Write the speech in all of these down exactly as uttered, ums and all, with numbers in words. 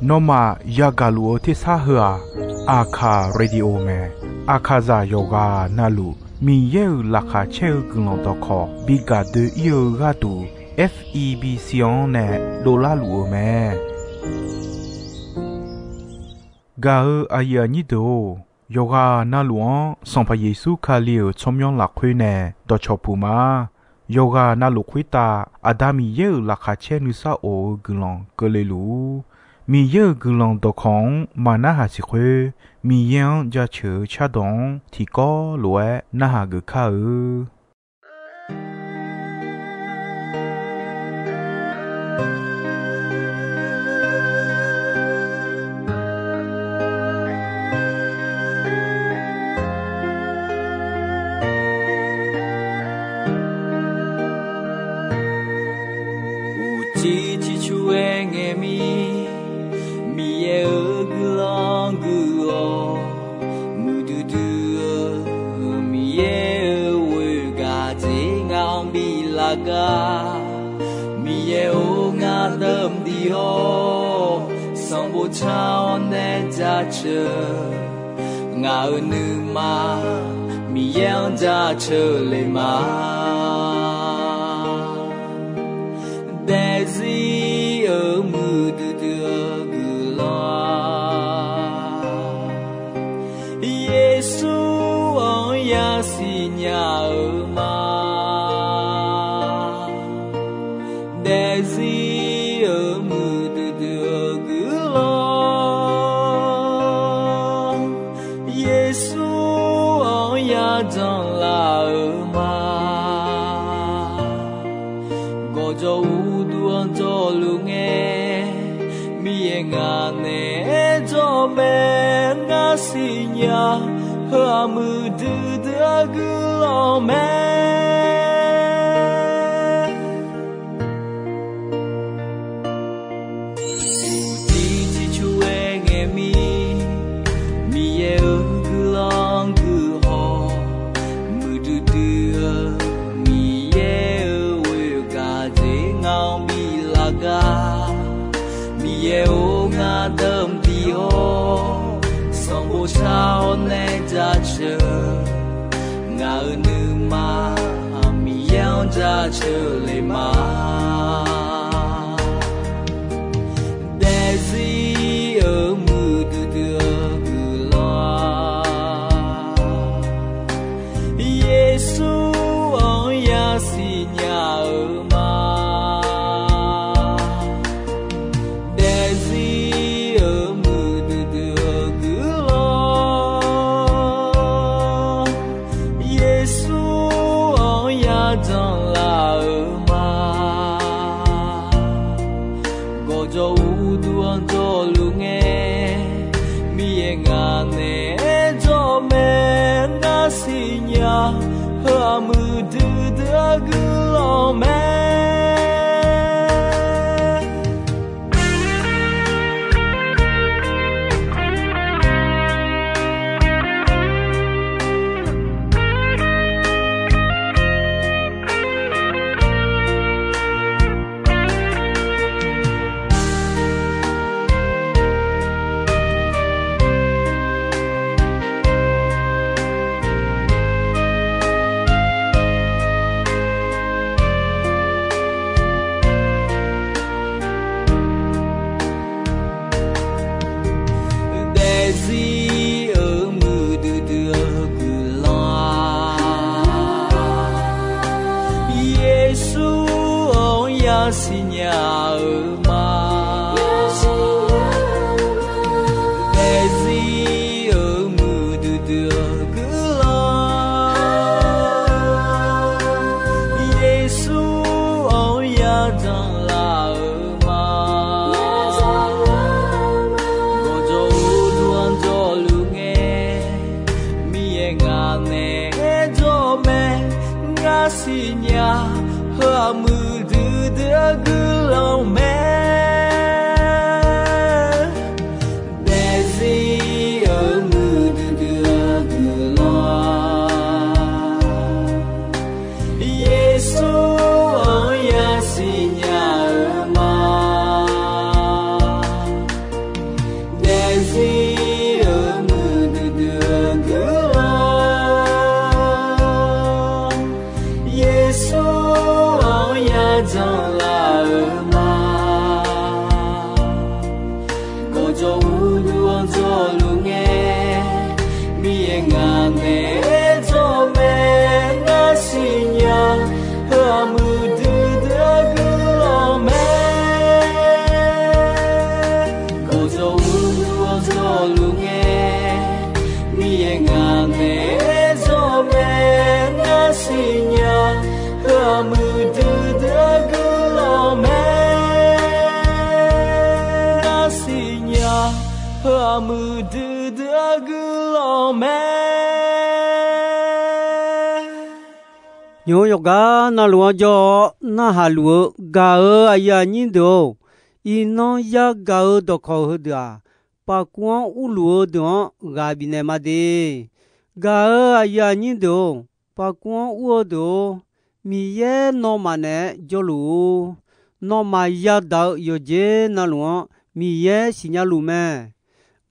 Nawmaf yagaq luf-eu tersar heu-aq, Aqkaq Radio mae. Aqkaqzaq yawqghaq navluf Miqyaer-euq laqkhaq caer-eu guiqlanq dawqkawq bi gaq doe-ir-eu gharduq, F E B C-anr nae dovlar luf-eu mae. Gaq-eu aqyuif aqnyir deuq-or, yawqghaq navluf-anr Sanqpaq Yeqsur Kali-euq tsawrmyanr lafkhoer nae dawqcawq puq ma. Yawqghaq navluf khoertav Aqda Miqyaer-euq laqkhaq caer nuisar of-eu guiqlanq keuvle luf-ur. Miqyaer-euq guiqlanq dawqkawq-anr maqnarhaq siq khoer, Miqyaer-anr jaceuq-eu cardawq-anr tiqkawv lof-aer narhaq geuf kar-eu. Uqcif ciqcur-aer ngae mir, Miqyaer-euq guiqlanq guiq-awq. Muiqdui dui-eu Miqyaer-euq ghoegaq jeq ngaq-anr bi lavgar. Miqyaer-or, ngar deuq mqdiq-awr, sanqbof car-awr nae jaceuq. Ngaq-euq nuima Miqyaer-anr jaceuq le ma. Daefzir-euq muiqdui dui-eu guiqlanq-aq, Yeqsur-anr yasiq nya-eu ma. Daefzir-euq muiqdui dui-eu guiqlanq, Yeqsur-anr yajanq laf-eu ma. Gawqjawq uqduq-anr jawrluf ngae, Miqyaer ngaq naeq-aer jawr mae. Ngar siqnya, heu-aq muiqdui dui-eu guiqlanq mae. Uqcif ciqcur-aer ngae mir, Miqyaer-euq guiqlanq guiq haw. Muiqdui dui-eu Miqyaer-euq ghoegaq jeq ngaq-anr bi lavgar. Miqyaer-or, ngar deuq mqdiq-awr, sanqbof car-awr nae jaceuq. Ngaq-euq nuima Miqyaer-anr jaceuq le ma. Daefzir-euq muiqdui dui-eu guiqlanq-aq, Yeqsur-anr yasiq nya-eu ma. Daefzir-euq muiqdui dui-eu guiqlanq, Yeqsur-anr yajanq laf-eu ma. Gawqjawq uqduq-anr jawrluf ngae, Miqyaer ngaq naeq-aer jawr mae. Ngar siqnya, heu-aq muiqdui dui-eu guiqlanq mae. Daefzir-euq muiqdui dui-eu guiqlanq-aq, Yeqsur-anr yasiq nya-eu ma. Daefzir-euq muiqdui dui-eu guiqlanq, Yeqsur-anr yajanq laf-eu ma. Gawqjawq uqduq-anr jawrluf ngae, Miqyaer ngaq naeq-aer jawr mae. Ngar siqnya, heu-aq muiqdui dui-eu guiqlanq mae. Daefzir-euq muiqdui dui-eu guiqlanq, Yeqsur-anr yasiq nya Muiqdui dui-eu guiqlanq mae. Nymq-mr yawqgar navluf-anr jawr-awr narhaq luf-eu gaq-euq aqyuif aqnyir deuq-or, iqnan yagaq-eu dawqkawq heudeuq-aq, paqkuv-anr urluf-eu deuq-anr ghaq bifnaeq ma de. Gaq-euq aqyuif aqnyir deuq-or, paqkuv-anr ur-eu deuq-or, Miqyaer nawmaf naeq-aer jawrluf-ur. Nawmaf yadaq-eu yawqjeq navluf-anr Miqyaer siqnya luf mae.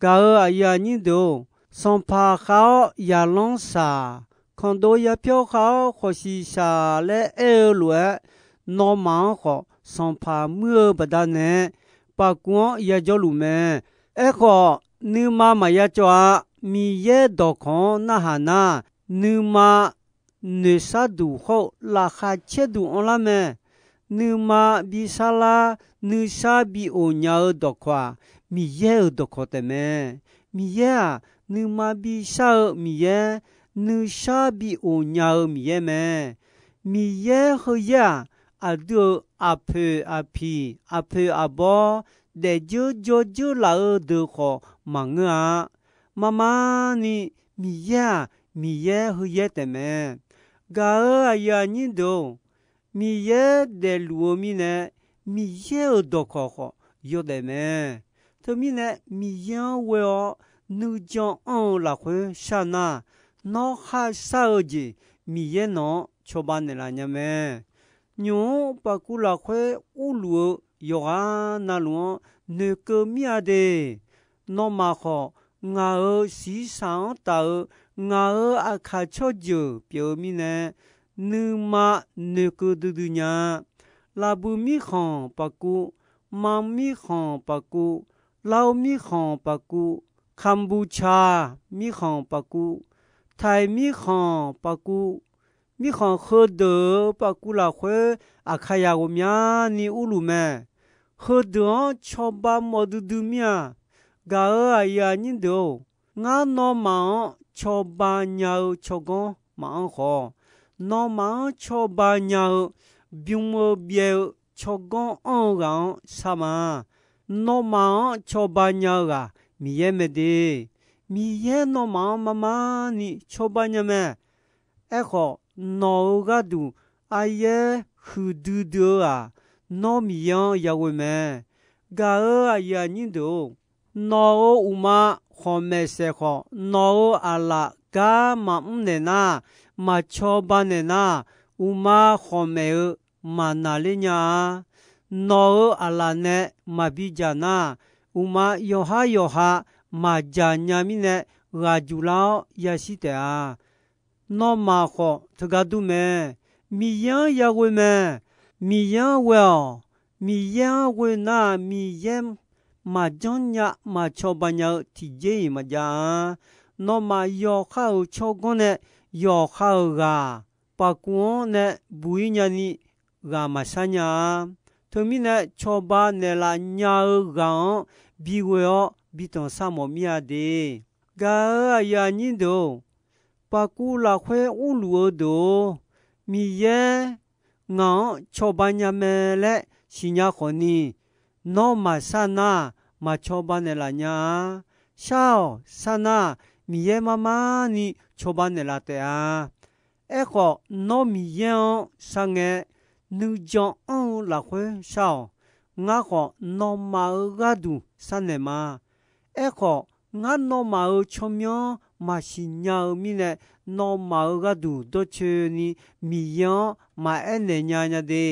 Gaq-euq aqyuif aqnyir deuq-or, sanqpaq khav-awr yaqlanr shaq, khandov yapyawr khav-awr khawqshiq shaq laer aer-eu lof-aer, nawmaf-anr khawf sanqpaq muir-eu baqdanae paqkuv-anr yajawrluf mae. Aerkhawf, nuima maqya cawv-a. Miqyaer dawqkawq-anr narhaq nar, nuima noeqshar duq hawr-eu laqkhaq caer duq anrlar mae. Nuima bi sharlar, nuisar bi of nya-eu dawqkawq-aq, Miqyaer-euq dawqkawq taef mae. Miqyaer-aq, nuima bi shar-eu Miqyaer, nuisar bi of nya-eu Miqyaer mae. Miqyaer heu yaer-aq, aqdui-euq aqpoeq aqpiq, aqpoeq aqbawr, daefdzeur dzawrdzeur laf-eu deuq khawf maqngeur-a. Marmarni Miqyaer-aq, Miqyaer heu yaer taef mae. Gaq-euq aqyuif aqnyir deuq-or, Miqyaer daefluf-eu mirnae, Miqyaer-euq dawqkawq khawf yawdaef mae. Teumirnae, Miqyaer-anr ghoe-awr nuijan anr-eu lafkhoer shar nar, nawr kharshar-eu jeq Miqyaer nawq-anr cawba naeqlaf nya mae. Nymq-mr paqkuv lafkhoer urluf-eu yawqghaq navluf-anr noeqkeuv mir-a de. Nawmaf khawf, ngaq-euq shiqshaq-anr taf-eu, ngaq-euq aqkaq tsawrjeuq pyeuf-eu mirnae, nuima noeqkeuv duidui nya-a. Laqbuiq mirkhanq paqkuv, Manq mirkhanq paqkuv, Lawr mirkhanq paqkuv, Kambuqtsaq mirkhanq paqkuv, Taiq mirkhanq paqkuv, mirkhanq heudeuq-euq paqkuv lafkhoer Aqkaqyaq ghawqmyani urluf mae. Heudeuq-anr cawba mawf duidui mir-a. Gaq-euq aqyuif aqnyir deuq-or, ngar nawmaf-anr cawba nya-eu tsawrganr maqanr khawf, nawmaf-anr cawba nya-eu bym-eu byaev-eu tsawrganr anr-eu ghaq-anr shar ma. Nawmaf-anr cawba nya-eu ghaq Miqyaer mae de. Miqyaer nawmaf-anr marmarni cawba nya mae. Aerkhawf, nawq-euq gharduq aryaer huiqdui dui-eu-aq, nawr Miqyaer-anr yaghoe mae. Gaq-euq aqyuif aqnyir deuq-or, nawq-euq uqma khawqmaeq saeq khawf, nawq-euq aqlaf gar maqmr naeq nar, maqcawba naeq nar, uqma khawqmaeq-eu maqnaqler nya-a. Nawq-euq aqlaf nae maqbi dzaq nar, uqma yawqhar yawqha maqdzaq nya mirnae ghaq juq lar-awr yashir taef-a. Nawmaf khawf teugar dur mae. Miqyaer-anr yaghoe mae. Miqyaer-anr ghoe-awq. Miqyaer-anr ghoe nar, Miqyaer maqjanr nya maqcawba nya-eu tiqjeq-iq maqjav-a. Nawmaf yawqha-euq tsawrganr nae yawqha-euq ghaq paqkuv-anr nae buq-ir nyani ghaq maqshar nya-a. Teumirnae cawba naeqlaf nya-eu ghaq-anr bighoe-awr bi tanqsar mawf mir-a de. Gaq-euq aqyuif aqnyir deuq-or, paqkuv lafkhoer urluf-eu deuq-or, Miqyaer ngaq-anr cawba nya mae laer siqnya khawfni, nawr maqshar nar, maqcawba naeqlaf nya-a. Shar-awq. Shar nar, Miqyaer marmarni cawba naeqlaf taef-a. Aerkhawf, nawr Miqyaer-anr sharngae, nuijan anr-eu lafkhoer shar-awq. Ngar khawf, nawmaf-euq gharduq sharnaeq ma. Aerkhawf, ngar nawmaf-euq tsawrmyanr maqsiq nya-eu mirnae, nawmaf-euq gharduq dawrcoeni Miqyaer-anr maqaer naeq nya nya de.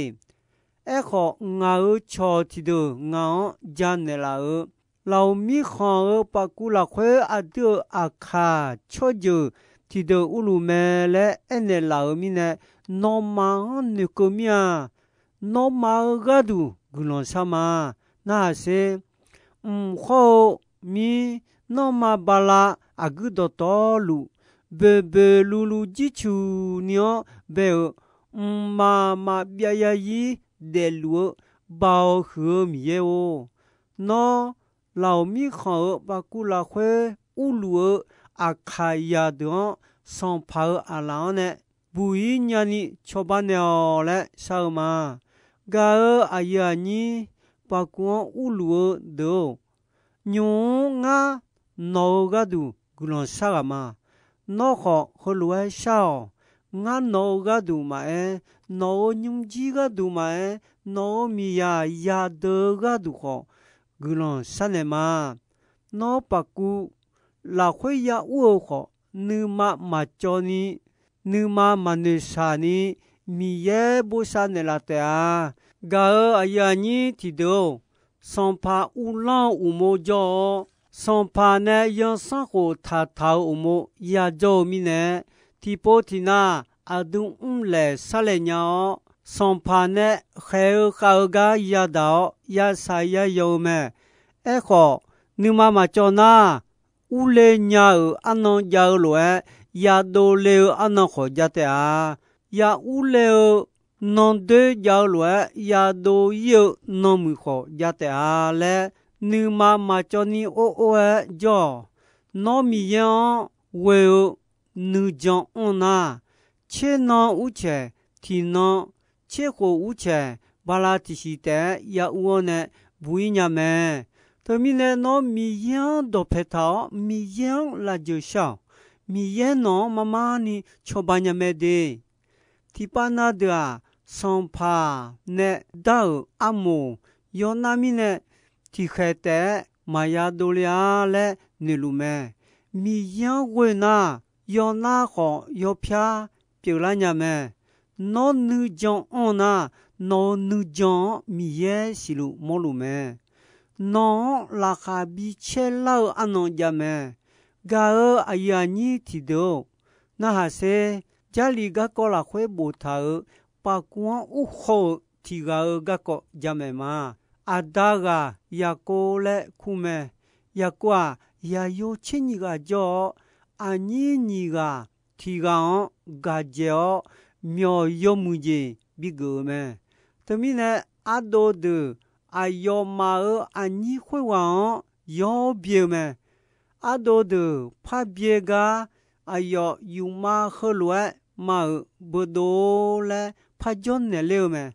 Aerkhawf, ngaq-euq cawq tiqdeuq ngaq-anr janaeq laf-euq, Laqoq mirkhanq-euq paqkuv lafkhoer aqdui-euq aqkaq tsawrjeuq tiqdeuq urluf mae laer aernaeq laf-euq mirnae, nawmaf-anr noeqkeuv mir-a. Nawmaf-euq gharduq guiqlanq shar ma. Narhaq sher. Mq khawr-eu mir, nanrma bala aqguir dawqtawvluf, boeqboeq luvluv jircuq ni-anr bae-euq, mqmaq maqbyav yarzir daefluf-eu, Baoq huiq-eu Miqyaer-or, nawr Laqoq mirkhanq-euq paqkuv lafkhoer urluf-eu aqkaqyaq deuq-anr, sanqpaq-euq aqlaf-anr nae buq-ir nyani cawba naeq-awq laer shar-eu ma. Gaq-euq aqyuif aqnyir, paqkuv-anr urluf-eu deuq-or, nymq-mr ngar nawq-eu gharduq guiqlanq shar ghaq ma. Nawr khawf heulof-aer shar-awq. Ngar nawq-eu gharduq maqaer, nawq-euq nymrjir gharduq maqaer, nawq-euq miqyaq yadeuq-eu gharduq khawf guiqlanq sharnaeq ma. Nawr paqkuv lafkhoer ya ur-eu khawf, nuima maqcawv ni, nuima maqnoeq shaq ni, Miqyaer bosav naeqlaf taef-a. Gaq-euq aqyuif aqnyir tiqdeuq-or, sanqpaq uvlanr-eu uqmov jawr-awr, sanqpaq nae zanrsanrkhof taqtaq-euq uqmov yajawr-eu mirnae, tiqpov tiqnav aqdui mrlaeq sharlaeq nya-awr, sanqpaq nae khaeq-eu khav-eu gar yadaq-awr yashaq yayaw-eu mae. Aerkhawf, nuima maqcawv nar, urle nya-euq arnan jav-eu lof-aer, yadov le-eu arnan khawf jav taef-a. Ya urle-eu nandoer jav-eu lof-aer, yadov ir-eu nanmuiq khawf jav taef-a laer, nuima maqcawv ni or or-aer jawr-awq. Nawr Miqyaer-anr ghoe-eu nuijan anr nar, tser nan urcaeq tiqnan, tser khof urcaeq bala tiqsiq taef-aer ya ur-awr nae buq ir nya mae. Teumirnae nawr Miqyaer-anr dawqpae taq-awr, Miqyaer-anr lafjeuq shar-awq. Miqyaer nawq-anr marmar ni cawba nya mae de. Tiqpav na deuq-aq, sanqpaq nae dar-euq armoq yawnar mirnae, tiqkhaeq taef-aer maqya dovle-a laer noeqluf mae. Miqyaer-anr ghoe nar, yawnar khawf yawpyar pyeuflar nya mae. Nawr nuijan anr nar, nawq-euq nuijan-anr Miqyaer siqluf mawrluf mae. Nawq-anr laqkhaq bi caer lar-eu arnan jav mae. Gaq-euq aqyuif aqnyir tiqdeuq-or, narhaq sher. Jarlif garkawv lafkhoer boftaq-euq paqkuv-anr urkhawv-euq tiq ghaq-euq garkawv jamaeq ma. Aqda ghaq Yaqkov laer kur mae. Yaqkov-aq, yaqyo tser nyiq ghaq jawr-awr, aqnyir nyiq ghaq tiq ghaq-anr gaq dzaeq-awr, myawq yawmuiq jeq bigeuf-euq mae. Teumirnae, ardov deuq aqyawfmaf-euq aqnyir khoerghaq-anr yawr byae-eu mae. Ardov deuq par byae gar, aqyawf yufmav heulof-aer mav-euq beudov laer par jawrnaeq ler-eu mae.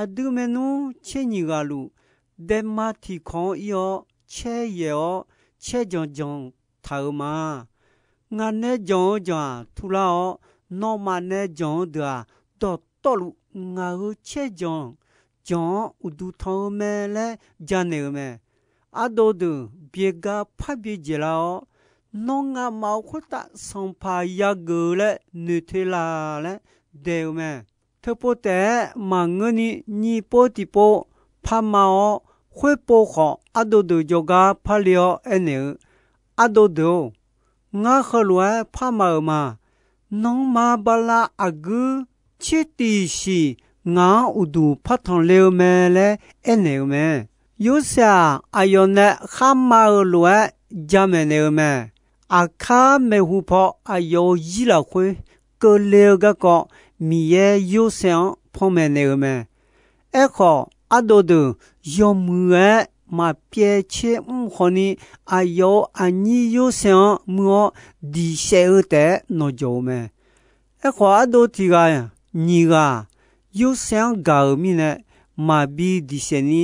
Aqdui maernmr tser nyiq ghaq luf, daema tiq kanq-anr ir-awr caer yaeq-awr, caer janq janq taq-euq ma. Ngaq nae janq-eu janq-aq turlar-awr, nawmaf nae janq-eu deuq-aq, dawqtawvluf ngaq-euq caer janq janq-anr uqduq tanq-eu mae laer janaeq-euq mae. Ardov deuq byae gar par byae dzaeq lar-awr, nawr ngamaf-euq khoertav sanqpaq yageuf-eu laer noeqte la laer daeq-eu mae. Teupov taef-aer maqngeurni nyiq pov tiqpov parma-awr, khoerpov khawf ardov deuq jawrgar parle-awr aernaeq-eu, Ardov deuq-or, ngar heulof-aer parma-euq ma. Nanrma bala aqguir tser tiq siq ngaq-anr uqduq partanq le-eu mae laer aernaeq-eu mae. Yorsaev-aq, aqyawf nae kharma-euq lof-aer jamaeq naeq-eu mae. Aqkar maeqhu paw aqyawf-euq zir lafkhoer keuvle-eu garkawv, Miqyaer Yorsaev-anr panmaeq naeq-eu mae. Aerkhawf, ardov deuq yawmuiq-aer maqpyaev tser mr khawfni, aqyawf-euq aqnyir Yorsaev-anr muir-awr diqsaef-eu taef-aer nawqjawq-eu mae. Aerkhawf, ardov tiq ghaq nyiq ghaq Yorsaev-anr gaq-euq mirnae, maqbi diqsaef ni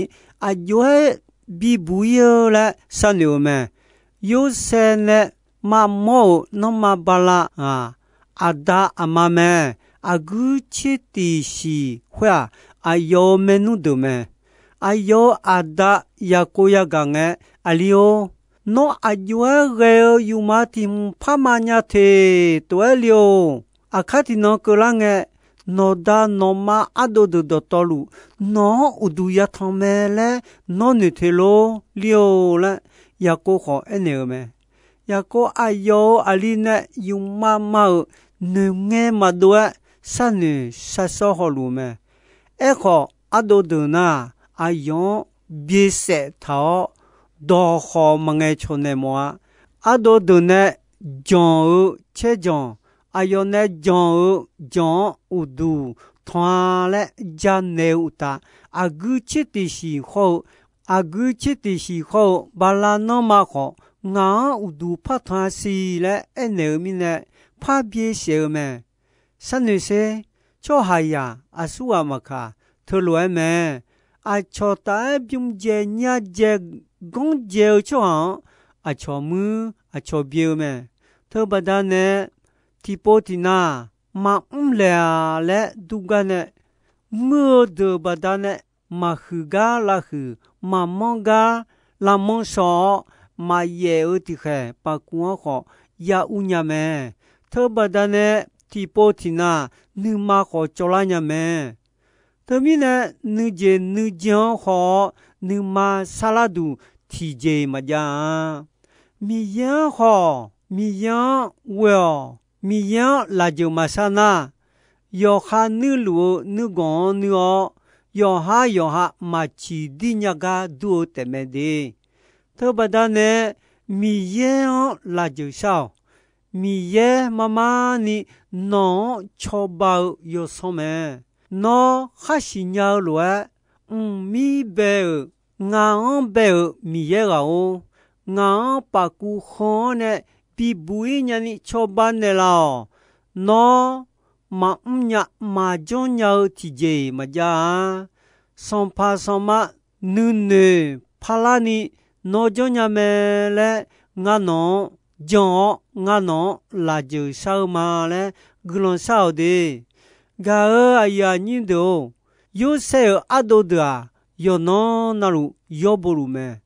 aqjox-aer bibuq ir-eu laer sharnoeq-eu mae. Yorsaev nae maqmawr-euq nanrma bala-aq, aqda aqma mae. Aqguir tser tiq siq khoer-aq, aqyawf-euq maernmr deuq mae. Aqyawf-euq aqda Yaqkov yagaq ngae, Aqli-or, nawr aqjox-aer ghae-eu yufma tiq hmq parma nya teq tof-aer le-or. Aqkar tiqnan keuvlar ngae, nawqda nawqma ardov deuq dawqtawvluf, nawq-anr uqduq yatanq mae laer nawr noeqte lor le-or laer, Yaqkov khawf aernaeq-eu mae. Yaqkov aqyawf-euq aqli nae yufma ma-euq noeqngae maqdov-aer sharnoeq shar sawr hawluf-eu mae. Aerkhawf, ardov deuq nar, aqyawf-anr byaesaef taq-awr, dawqkhawq maqngaeq cawq naeq mawf-a. Ardov deuq nae janq-eu caer janq, aqyawf nae janq-eu janq-anr uqduq tanq-a laer janaeq-eu uqtaf, aqguir tser tiq siq khawr-eu, aqguir tser tiq siq khawr-eu bala nanrma khawf, ngaq-anr uqduq partanq-a siq laer aernaeq-eu mirnae, par byaesaef-eu mae. Sharnoeq sher, tsawrhaqzaq aqsurghaq maqkaq, teulof-aer mae. Aqcawq taf-aer bymr dzae nyar dzae ganr dzae-eu tsawrhaq-anr, aqcawq muir aqcawq byae-eu mae. Teubaqda nae tiqpov tiqnav maqmr laeq-a laer durgar nae, muir-eu deuq baqdanae maqhuiq gar lavhuiq, maqmanr gar lavmanr shaw-awr, maqyaef-eu tiqkhaeq paqkuv-anr khawf ya ur nya mae. Teubaqda nae tiqpov tiqnav nuima khawf cawvlar nya mae. Teumirnae nuijeq nuijeq-anr khawf-awr nuima sarlar duq tiqjeq-iq maqjav-a. Miqyaer-anr khawf, Miqyaer-anr ghoe-awq. Miqyaer-anr lafjeuq maqsar nar, yawqha nuirluf-eu nuirganq-anr nuir-awr, yawqhar yawqha maqciq dir nya gar dur-eu taefmae de. Teubaqda nae Miqyaer-anr lafjeuq shar-awq. Miqyaer mar mar ni nawq-anr cawba-eu yawsanr mae. Nawr khar siqnya-eu lof-aer, mqmir bae-euq, ngaq-anr bae-euq Miqyaer ghaq-or, ngaq-anr paf kuv khan-awr nae bibuq-ir nyani cawba naeqlaf-awq. Nawr maqmr nya maqjanr nya-eu tiqjeq-iq maqjav-a. Sanqpaq sanqma nuinoeq parlar ni nawr janrnya mae laer ngar nawq-anr jan-awr, ngar nawq-anr lafjeuq shar-eu ma laer guiqlanq shar-awq de. Gaq-euq aqyuif aqnyir deuq-or, Yorsaev-euq ardov deuq-aq, yawqnan navluf yawr bo luf mae.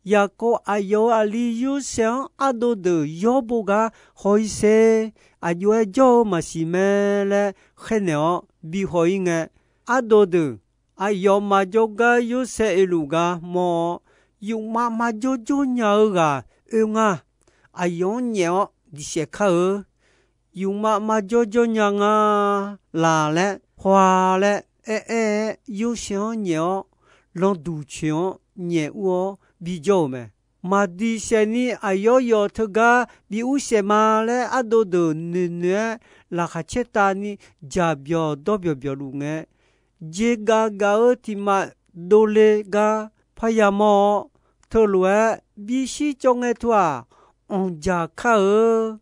Yaqkov aqyawf-euq aqli Yorsaev-anr ardov deuq yawr bo gar haw-ir sher. Aqjox-aer jawr-eu maqsiq mae laer khaernaeq-awr bi haw-ir ngae, ardov deuq aqyawfmaf jawrgar Yorsaev oeluf gar mawr-awr, yufmav maqjawr jawr nya-eu ghaq oe nga. Aqyawf-anr nyaef-awr diqsaef kar-eu. Yufmav maqjawr jawr nya nga laq laer haw-a laer aer-aer-aer Yorsaev-anr nyaef-awr, landuq coeq-anr nyaef ur-awr bijawr-euq mae. Maqdiq saef ni aqyawf yawf teugar bi ur saef ma laer ardov deuq noeqnoeq-aer laqkhaq caer tav ni jaq byawq dawr byawq byawq luf ngae, jeqgaf gaf-eu tiq maf dovle gar parya mawr-awr, teulof-aer bishir cawv ngae teu-aq, anqjaq kar-eu.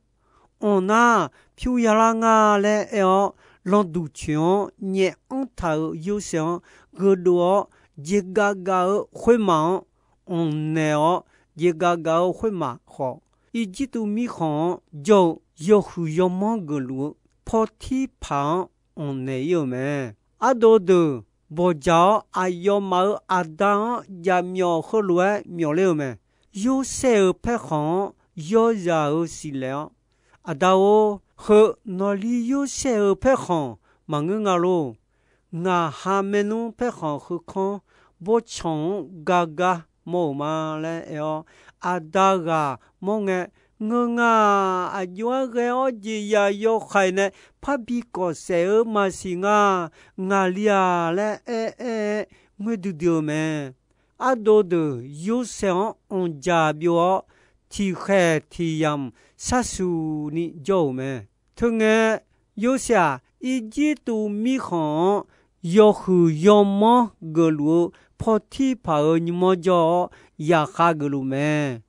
Anq nar pyur yalar nga laer aer-awr, landuq coeq-anr nyaef anr taq-euq Yorsaev-anr gheudov-awr, jeqgaf gaf-eu khoermaf-anr anq naeq-awr, jeqgaf gaf-eu khoermaf khawf, Irjirtuv mirkhanq-anr jawr-eu yawhuiq yawmanr geufluf-eu Pawrtirpaq-anr anq naeq-ir-euq mae. Ardov deuq bawqjaq-awr, aqyawfmaf-euq aqda-anr jaqmyawf heulof-aer myawfler-eu mae. Yorsaev-euq paerkhanq-anr yawzaq-euq siqlaeq-awr, Aqda-or, heu nawqli Yorsaev-euq paerkhanq maqngeur nga lor. Ngaq ha maernmr paerkhanq heu kanr bawrtsanq-anr gar gar mawr-euq ma laer aer-awr, aqda ghaq mawr ngae, Ngeur nga. Aqjox-aer ghae-awr jeqzaq yawhaiq nae parbi kawf saef-eu maqsiq nga. Ngaqli-aq laer aer-aer-aer ngoer duidui-eu mae. Ardov deuq Yorsaev-anr anqjaq byov-awr, tiqkhaeq tiq yamq sharsuq ni jawr-euq mae. Teungae, Yorsaev-aq, Irjirtuv mirkhanq-anr yawhuiq yawmanr geufluf-eu Pawrtirpaq-euq nymr-anr jawr-awr yaqkhav geufluf mae.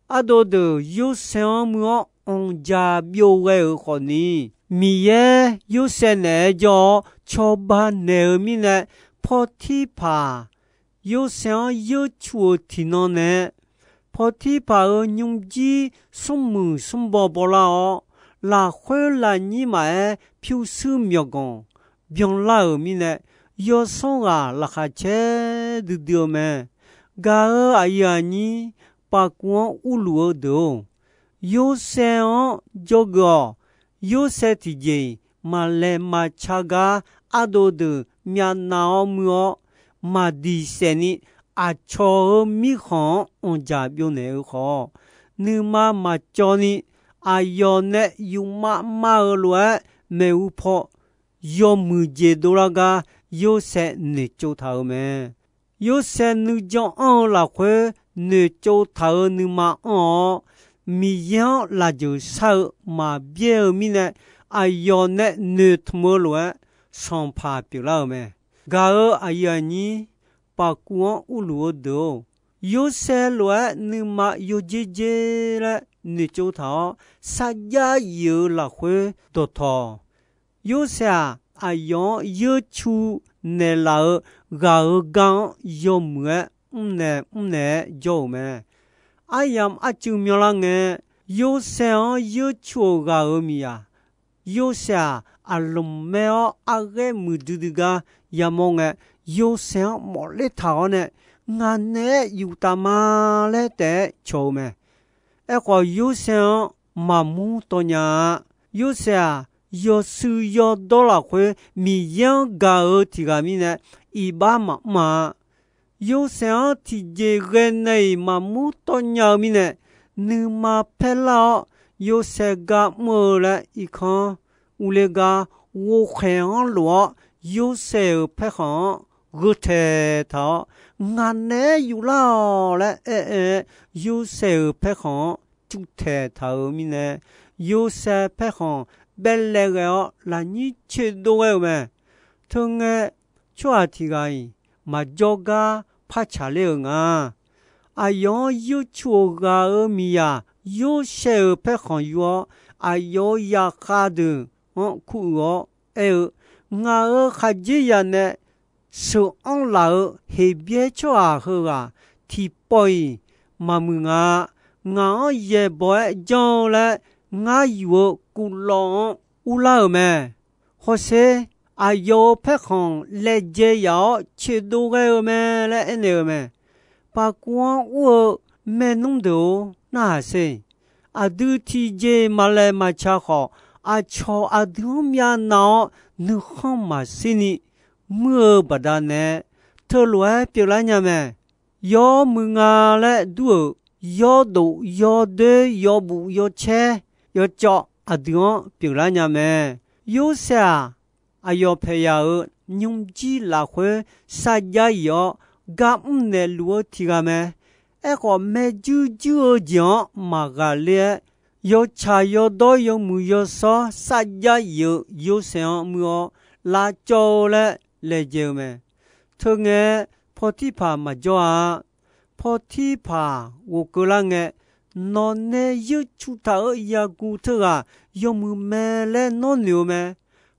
Ardov deuq Yorsaev-anr muiq-awr anqjaq byov ghae-euq khawfni, Miqyaer Yorsaev naeq-aer jawr-awr cawba naeq-eu mirnae, Pawrtirpaq Yorsaev-anr yeurcu-euq tiqnan nae, Pawrtirpaq-euq nymrjir smrmuiq smrbaw bawlar-awr, lafkhoer lafnyir maqaer pyurshuir myawqganq byanlar-euq mirnae, yawsanr ghaq laqkhaq caer duidui-eu mae. Gaq-euq aqyuif aqnyir, paqkuv-anr urluf-eu deuq-or, Yorsaev-anr jawrgeuf-awq. Yorsaev tiqjeq-iq maqlaeq maqca gar ardov deuq myavnav-awr muiq-awr, maqdiq saef ni aqcawq-euq mirkhanq-anr anqjaq byovnaeq-eu khawf, nuima maqcawv ni aqyawf nae yufmav mav-euq lof-aer maeqhu paw yawmuiq jeq dovlar gar Yorsaev noeqtsov taq-euq mae. Yorsaev nuijan anr-eu lafkhoer noeqtsov taq-euq nuima anr-awr, Miqyaer-anr lafjeuq shar-eu maqbyaer-eu mirnae, aqyawf nae noeqtmq-eu lof-aer sanqpaq pyeuflar-euq mae. Gaq-euq aqyuif aqnyir, paqkuv-anr urluf-eu deuq-or, Yorsaev lof-aer nuima yawjer jer laer noeqtsov taq-awr, sarjax yif-eu lafkhoer dawqtawq. Yorsaev-aq, aqyawf-anr yeurcu naeqlaf-eu ghaq-euq gar-anr yawmuiq-aer mrnaeq mrnaeq-aer jawr-euq mae. aryamq arcuiv myanlar ngae, Yorsaev-anr yeurcu-euq ghaq-euq miqyaq, Yorsaev-aq, aqlmq maer-awr arghaer muiqdui dui gar yamawr ngae, Yorsaev-anr mawfler taq-awr nae, Ngaq naeq-aer yuf taf ma laer taef-aer cawq-eu mae. Aerkhawf, Yorsaev-anr maqmur tawv nya-a. Yorsaev-aq, yawshuif yawdawr lafkhoer Miqyaer-anr gaq-eu tiq ghaq mirnae, iqbax maqmr-a. Yorsaev-anr tiqjeq ghae nae-iq maqmur tawv nya-eu mirnae, nuima paer lar-awr, Yorsaev gar mr-eu laer irkanr urler gar, ghovkhaeq-anr lof-awr, Yorsaev-euq paerkhanq-anr gheu taeq taq-awr, Ngaq naeq-aer yuflar-awq laer aer-aer-aer, Yorsaev-euq paerkhanq-anr cuvtaeq taq-euq mirnae, Yorsaev paerkhanq baelaev ghae-awr lafnyir coedov ghae-euq mae. Teungae, tsawrhaq tiq ghaq-iq maqjawr gar par tsaqler-euq nga. Aqyawf-anr yeurcu-euq ghaq-euq miqyaq Yorsaev-euq paerkhanq yur-awr, aqyawf-euq zaqkhav deuq-anr kuruiq-awr aer-eu, Ngaq-euq khaqdzerzaq nae sheuq-anr laf-euq Heqbyaer tsawrhaq heughaq tiqpawf-iq maqmuiq nga. Ngaq-anr yaeqbawq-aer janr-eu laer ngar yuf-eu kuvlawv-anr urlar-euq mae. Hawsher, aqyawf-euq paerkhanq laejae yaf-awr coedov ghae-eu mae laer aernaeq-eu mae. Paqkuv-anr ur-eu maernmr deuq-or, narhaq sher. Aqdui tiqjeq maqlaeq maqtsa khawf, aqcawq aqdui-anr myavnav-awr nuikhanr maqshirni muir-eu baqdanae, teulof-aer pyeuflar nya mae. Yawmuiq nga laer dur-euq yawdof yawdoer yawbuf yawcaer yawcawv aqdui-anr pyeuflar nya mae. Yorsaev-aq, aqyawf paeqyaq-euq nymrjir lafkhoer sarjax yif-awr gar mrnaeq luf-eu tiq ghaq mae. Aerkhawf, maerjuir juir-eu jeq-anr maqghaqler-aer, yawtsaq yawdawr yawmuiq yawshawr sarjax yif-eu Yorsaev-anr muir-awr, lavcawv-eu laer laejae-eu mae. Teungae, Pawrtirpaq maqjawr-a. Pawrtirpaq ghofkeuv lar ngae, Nawq nae yeurcu taq-euq yaguv teughaq yawmuiq mae laer nawr noeq-eu mae.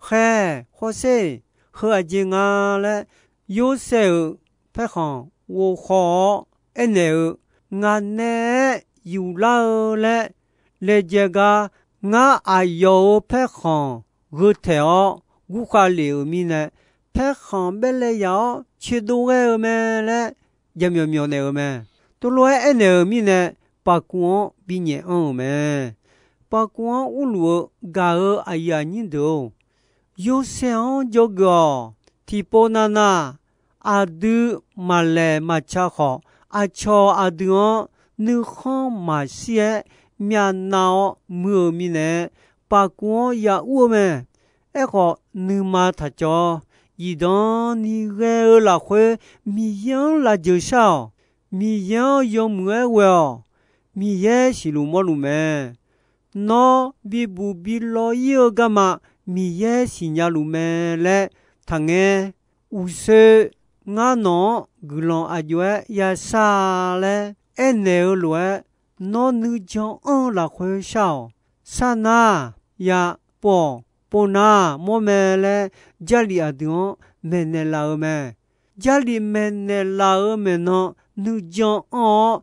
Khaer, hawsher, heu aqjeq nga laer, Yorsaev-euq paerkhanq ghovkhaw-awr aernaeq-eu, Ngaq nae-aer yuflar-eu laer laejae gar, ngar aqyawf-euq paerkhanq gheu taeq-awr gurkhav lef-euq mirnae, paerkhanq baelaev yaf-awr coedov ghae-eu mae laer jaqmyawf myawf naeq-eu mae. Teulof-aer aernaeq-euq mirnae, paqkuv-anr binyaef anr-euq mae. Paqkuv-anr urluf-eu gaq-euq aqyuif aqnyir deuq-or, Yorsaev-anr dzawgeuf-awq. Tiqpov navnav aqdui maqlaeq maqtsa khawf, aqcawq aqdui-anr nuikhanr maqshir-aer myavnav-awr muir-eu mirnae, paqkuv-anr ya ur-eu mae. Aerkhawf, nuima taq cawv-awr, zifdan ni ghae-eu lafkhoer Miqyaer-anr lavjeuq shar-awq. Miqyaer-anr yawmuiq-aer ghoe-awq. Miqyaer siqluf mawrluf mae. Nawr bibuq bi lawr-ir-eu garma Miqyaer siqnya luf mae laer taqngaer. Uqshoe ngar nawq-anr guiqlanq aqjox-aer yashar-a laer aernaeq-eu lof-aer, nawr nuijan anr-eu lafkhoer shar-awq. Sarnar ya pov-awq. Povnar mawr mae laer Jarlif aqdui-anr maeqnaeq laf-eu mae. Jarlif maeqnaeq laf-eu maeqnan nuijan anr-awr,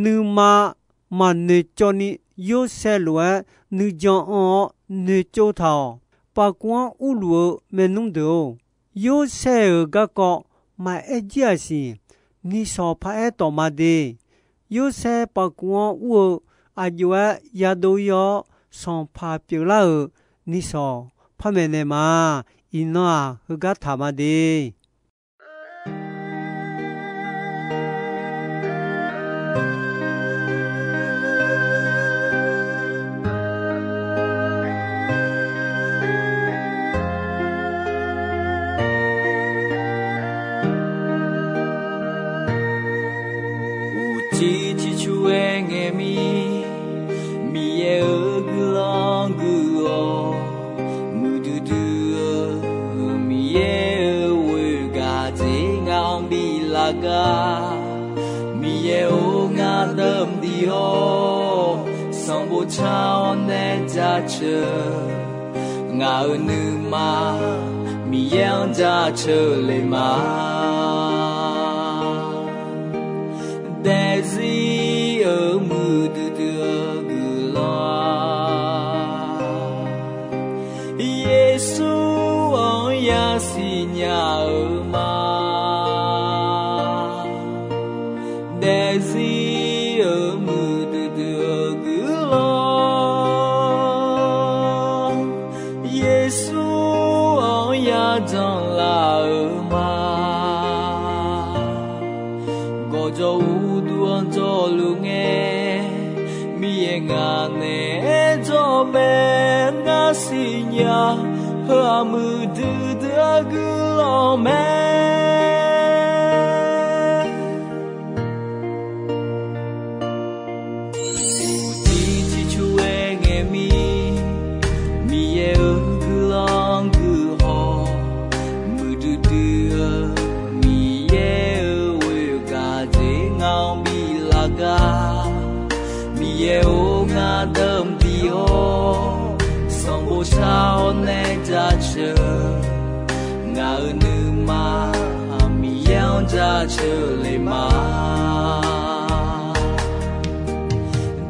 nuima maqnoeqcawv ni Yorsaev lof-aer nuijan anr-awr noeqtsov taq-awq. Paqkuv-anr urluf-eu maernmr deuq-or, Yorsaev-euq garkawv maqaer jir-aq siq. Nishawq paraer tawf ma de. Yorsaev paqkuv-anr ur-eu aqjox-aer yadov-ir-awr, sanqpaq pyeuflar-euq nishawq par maeqnaeq ma. Iqnan-aq, heugar taq ma de. Uqcif ciqcur-aer ngae mir, Miqyaer-euq guiqlanq guiq-awq. Muiqdui dui-eu Miqyaer-euq ghoer gaqdzer ngaq-anr bi lar gar. Miqyaer-or, ngar deuq mqdui-awr, sanqbof car-awr nae jaceuq. Ngaq-euq nuima Miqyaer-anr jaceuq le ma. Daefzir Deuq-eu muiqdui dui-eu guiqlanq-aq, Yeqsur-anr yasiq nya-euq ma. Daefzir-euq muiqdui dui-eu guiqlanq, Yeqsur-anr yajanq laf-euq ma. Gawqjawq uqduq-anr jawrluf ngae, Miqyaer ngaq naeq-aer jawr mae. Ngar siqnya, heu-aq muiqdui dui-eu guiqlanq mae. Uqcif ciqcur-aer ngae mir, Miqyaer-euq guiqlanq guiqhawq, muiqdui dui-eu Miqyaer-euq ghoer-eu gaq jeq ngaq-anr biflaf gar. Miqyaer-or, ngar deuq mqdiq-awr, sanqbof shar-awr nae jaceuq, ngaq-euq nuima Miqyaer-anr jaceuq le ma.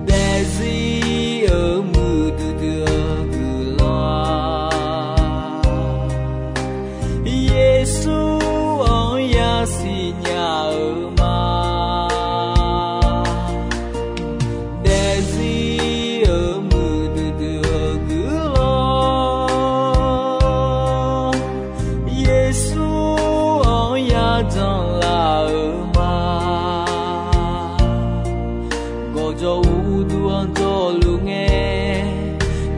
Daefzir-euq muiqdui dui-eu guiqlanq-aq, Yeqsur-anr yasiq nya-euq ma. Daefzir-euq muiqdui dui-eu guiqlanq, Yeqsur-anr yajanq laf-euq ma. Gawqjawq uqduq-anr jawrluf ngae,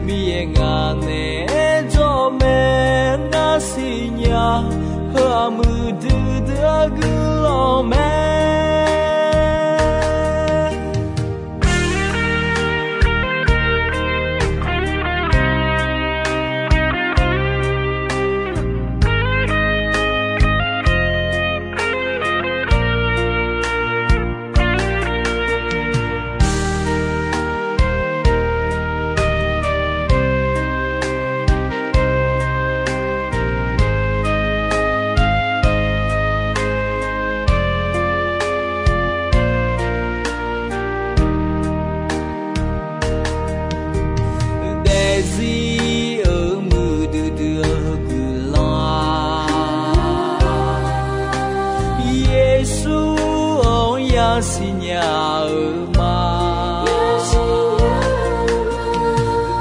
Miqyaer ngaq naeq-aer jawr mae. Ngar siqnya, heu-aq muiqdui dui-eu guiqlanq mae. Daefzir-euq muiqdui dui-eu guiqlanq-aq, Yeqsur-anr yasiq nya-euq ma.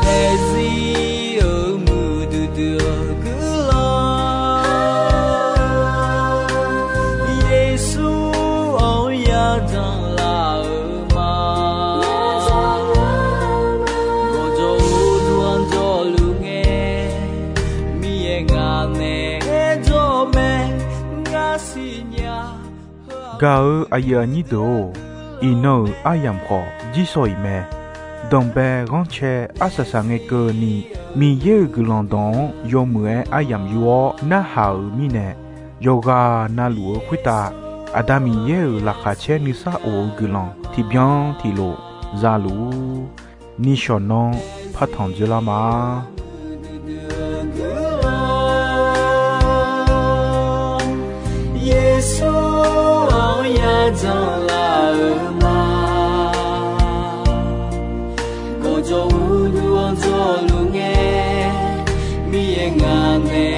Daefzir-euq muiqdui dui-eu guiqlanq, Yeqsur-anr yajanq laf-euq ma. Gawqjawq uqduq-anr jawrluf ngae, Miqyaer ngaq naeq-aer jawr mae. Ngar siqnya. Gaq-eu aqyuif aqnyir deuq-or, iqnan-euq aryamq khawf jirshaw-iq mae. Danqbae ghanrcae arsaq saq ngae keuvni, Miqyaer-euq guiqlanq dawq-anr yawmuiq-aer aryamq yur-awr narhaq-euq mirnae, yawqghaq navluf-eu khoertav Aqda Miqyaer-euq laqkhaq caer nuisar of-eu guiqlanq tiqbyan tiqlof zaluf-ur. Nishawq nanr partanq dzoerlar ma. Yeqsur-anr yajanq laf-euq ma. Gawqjawq uqduq-anr jawrluf ngae, Miqyaer ngaq nae